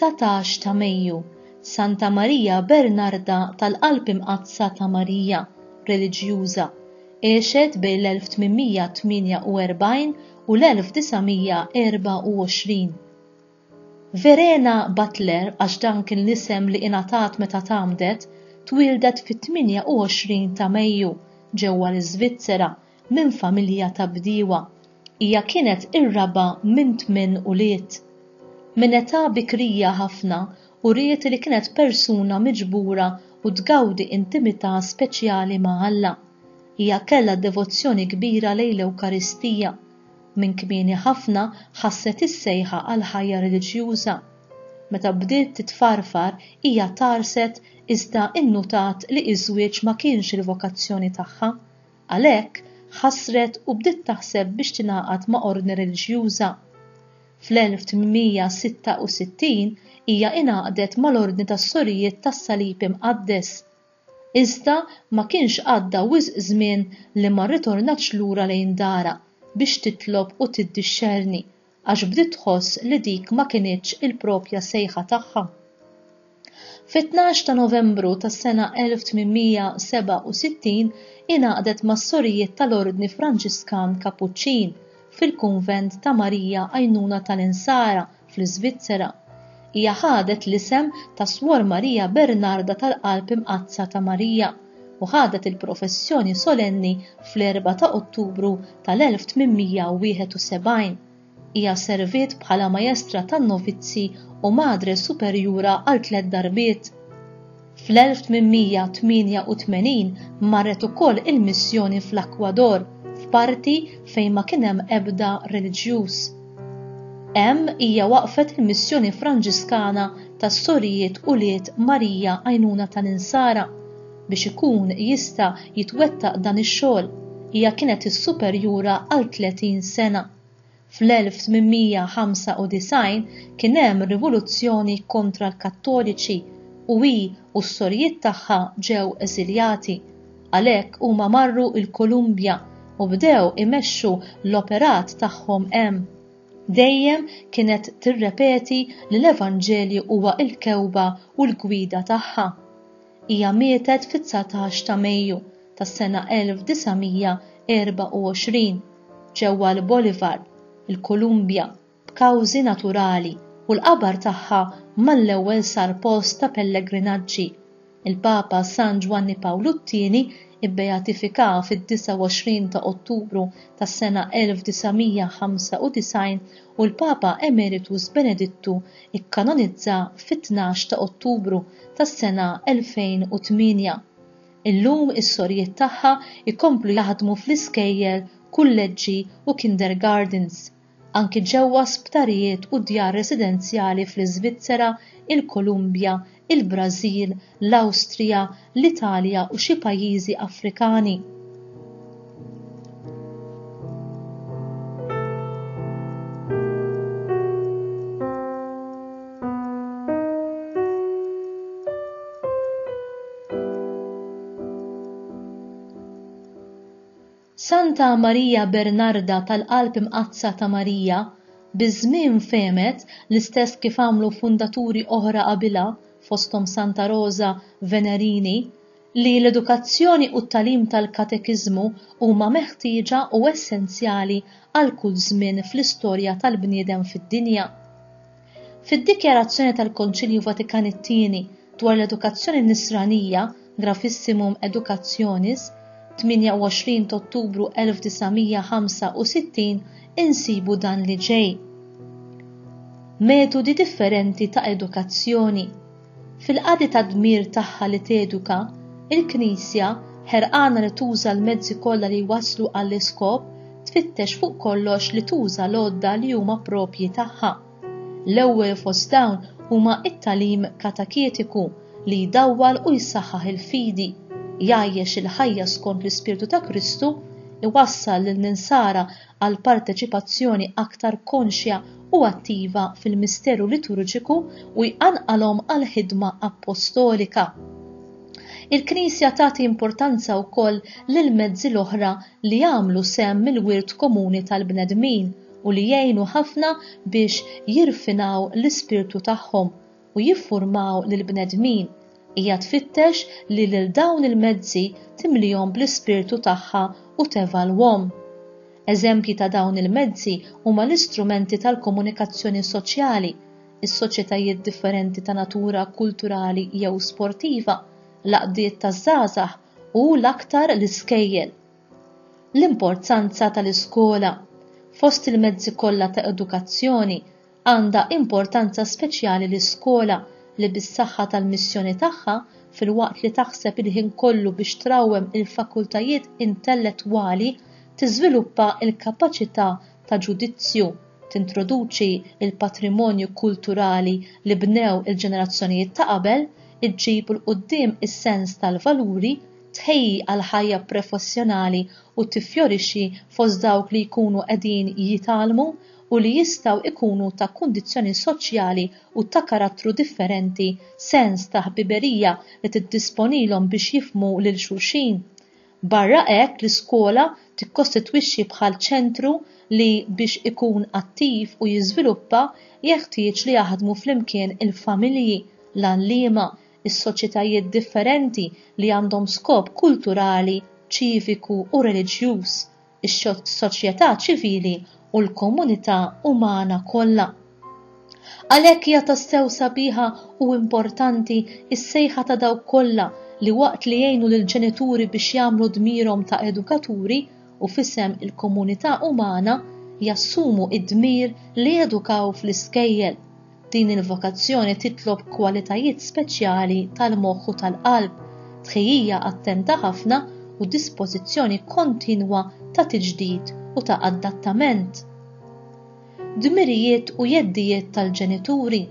19 ta' Mejju, Santa Marija Bernarda tal-Qalb Imqaddsa ta' Marija, reliġjuża, għexet bejn l-1848 u l-1924. Verena Butler, għax dan kien l-isem li ingħatat meta tgħammdet, twieldet fit-28 ta' Mejju, ġewwa l-Iżvizzera, minn familja ta' bdiewa. Hija kienet ir-raba' minn tminn ulied. Minn età bikrija ħafna uriet li kienet persuna miġbura u tgawdi intimità speċjali ma' Alla. Hija kellha devozzjoni kbira lejn l-Ewkaristija. Minn kmieni ħafna ħasset is-sejħa għall-ħajja reliġjuża. Meta bdiet titfarfar hija tgħarrset iżda innutat li ż-żwieġ ma kienx il-vokazzjoni tagħha. Għalhekk, ħassret u bdiet taħseb biex tingħaqad ma' ordni reliġjuża. Fl-1866 hija ingħaqdet mal-Ordni tas-Sorijiet tas-Salib Imqaddes. Iżda ma kienx għadda wisq żmien li ma rritornatx lura lejn darha biex titlob u tiddixxerni għax bdiet tħoss li dik ma kinitx il-proprja sejħa tagħha. Fit-tnax ta' Novembru tas-sena 1867 ingħaqdet mas-Sorijiet tal-Ordni Franġiskan Kapuċċin fil-Kunvent ta' Marija Għajnuna tal-Insara fl-Iżvizzera. Hija ħadet l-isem ta' Swor Marija Bernarda tal-Qalb Imqaddsa ta' Marija u ħadet il-professjoni solenni fl-erbgħa ta' Ottubru tal-1871. Hija serviet bħala majestra tan-novizzi u madre superjura għal tlett darbiet. Fl-1888 marret ukoll il-missjoni fl-Akwador, f'parti fejn ma kien hemm ebda reliġjuż. Hemm hija waqqfet il-Missjoni Franġiskana tas-Sorijiet Ulied Marija Għajnuna tal-Insara. Biex ikun jista' jitwettaq dan ix-xogħol, hija kienet is-superjura għal 30 sena. Fl-1895 kien hemm rivoluzzjoni kontra l-Kattoliċi u hi u s-sorijiet tagħha ġew eżiljati. Għalhekk huma marru l-Kolumbja u bdew imexxu l-operat tagħhom hemm. Dejjem kienet tirrepeti li l-Evanġelju huwa l-kewba u l-gwida tagħha. Hija mietet fit-19 ta' Mejju tas-sena 1924 ġewwa l-Bolivar, il-Kolumbja, b'kawżi naturali u l-qabar tagħha mal-ewwel sar post ta' pellegrinaġġi. Il-Papa San Ġwanni Pawlu t-Tieni bbeatifikaha fid-29 ta' Ottubru tas-sena 1995 u l-Papa Emeritus Benedittu kkanonizza fit-tnax ta' Ottubru tas-sena 2008. Illum is-sorijiet tagħha jkomplu jaħdmu fl-iskejjel, kulleġġi u kindergartens, anki ġewwa sptarijiet u djar residenzjali fl-Iżvizzera, il-Kolumbja, il-Brażil, l-Awstrija, l-Italja u xi pajjiżi Afrikani. Santa Marija Bernarda tal-Qalb Imqaddsa ta' Marija, biż-żmien fehmet, l-istess kif għamlu fundaturi oħra qabilha, fosthom Santa Rosa Venerini, li l-edukazzjoni u t-tagħlim tal-katekiżmu huma meħtieġa u essenzjali għal kull żmien fl-istorja tal-bniedem fid-dinja. Fid-Dikjarazzjoni tal-Konċilju Vatikan it-Tieni dwar l-Edukazzjoni Nisranija, Gravissimum Educationis, 28 t'Ottubru 1965, insibu dan li ġej. Metodi differenti ta' edukazzjoni. Fil-qadi tad-dmir tagħha li teduka, il-Knisja, ħerqana li tuża l-mezzi kollha li jwasslu għall-iskop, tfittex fuq kollox li tuża l-għodda li huma proprji tagħha. L-ewwel fost dawn huma t-tagħlim kataketiku li jdawwal u jsaħħaħ il-fidi, jgħajjex il-ħajja skont l-ispirtu ta' Kristu, iwassal lill-insara għal parteċipazzjoni aktar konxja u attiva fil-misteru liturġiku u jqanqalhom għal ħidma appostolika. Il-Knisja tagħti importanza wkoll lill-mezzi l-oħra li jagħmlu sehem mill-wirt komuni tal-bnedmin u li jgħinu ħafna biex jirfinaw l-ispirtu tagħhom. u jiffurmaw lill-bnedmin. Hija tfittex li lil dawn il-mezzi timlihom bl-ispirtu tagħha u tevalwhom. Eżempji ta' dawn il-mezzi huma l-istrumenti tal-komunikazzjoni soċjali, is-soċjetajiet differenti ta' natura kulturali jew sportiva, l-għaqdiet taż-żgħażagħ u l-aktar l-iskejjel. L-importanza tal-iskola, fost il-mezzi kollha ta' edukazzjoni, għandha importanza speċjali l-iskola li bis-saħħa tal-missjoni tagħha, filwaqt li taħseb il-ħin kollu biex trawwem il-fakultajiet intellettwali, tiżviluppa l-kapaċità ta' ġudizzju, tintroduċi l-patrimonju kulturali li bnew il-ġenerazzjonijiet ta' qabel, iġġib 'l quddiem is-sens tal-valuri, tħejji għall-ħajja prefessjonali u tiffjorixxi fost dawk li jkunu qegħdin jitgħallmu u li jistgħu jkunu ta' kundizzjoni soċjali u ta' karattru differenti sens ta' ħbiberija li tiddisponilhom biex jifhmu lil xulxin. Barra hekk l-iskola tikkostitwixxi bħal ċentru li biex ikun attiv u jiżviluppa jeħtieġ li jaħdmu flimkien il-familji, l-għalliema, is-soċjetajiet differenti li għandhom skop kulturali, ċiviku u reliġjuż, is-soċjetà ċivili u l-komunità umana kollha. Għalhekk hija tassew sabiħa u importanti s-sejħa ta' dawk kollha li waqt li jgħinu lill-ġenituri biex jagħmlu dmirhom ta' edukaturi u f'isem il-komunità umana jassumu d-dmir li jedukaw fl-iskejjel. Din il-vokazzjoni titlob kwalitajiet speċjali tal-moħħ u tal-qalb, tħejjija attenta ħafna u dispożizzjoni kontinwa ta' tiġdid u ta' adattament. Dmirijiet u jeddijiet tal-ġenituri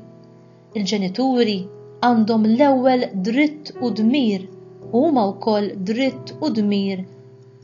Il-ġenituri għandhom l-ewwel dritt u dmir u huma wkoll dritt u dmir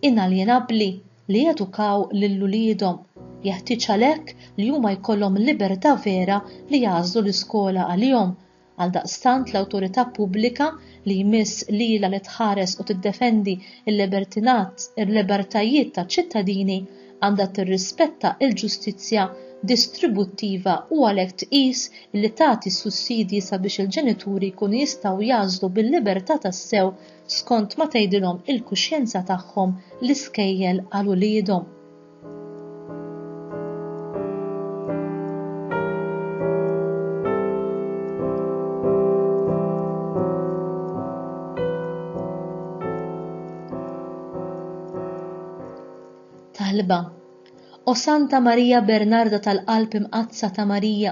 inaljenabbli li jedukaw lil uliedhom. Jeħtieġ għalhekk li huma jkollhom libertà vera li jagħżlu l-iskola għalihom. Għaldaqstant l-awtorità pubblika li jmiss lilha li tħares u tiddefendi l-libertinat il-libertajiet taċ-ċittadini għandha tirrispetta l-ġustizzja distributtiva u għalhekk tqis li tagħti sussidji sabiex il-ġenituri jkunu jistgħu jagħżlu bil-libertà tassew skont ma tgħidilhom il-kuxjenza tagħhom l-iskejjel għal uliedhom. Talba O Santa Marija Bernarda tal-Qalb Imqaddsa ta' Marija,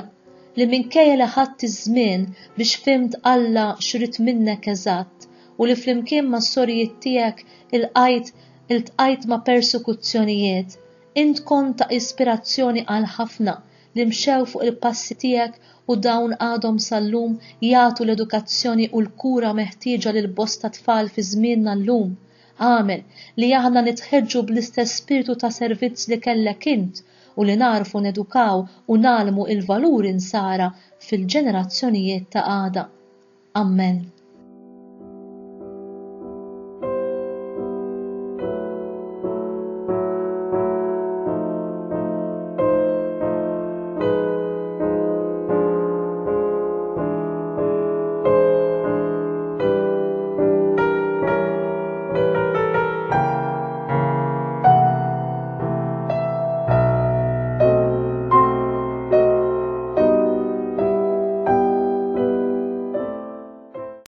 li minkejja li ħadt iż-żmien biex fhimt Alla x'ried minnek eżatt u li flimkien mas-sorijiet tiegħek ilqajt iltqajt ma' persekuzzjonijiet, int kont ta' ispirazzjoni għal ħafna li mxew fuq il-passi tiegħek u dawn għadhom sal-lum jagħtu l-edukazzjoni u l-kura meħtieġa lil bosta tfal fi żmienna llum. Agħmel li aħna nitħeġġu bl-istess spirtu ta' servizz li kellek int u li nagħrfu nedukaw u ngħallmu l-valuri Nsara fil-ġenerazzjonijiet ta' għada. Ammen.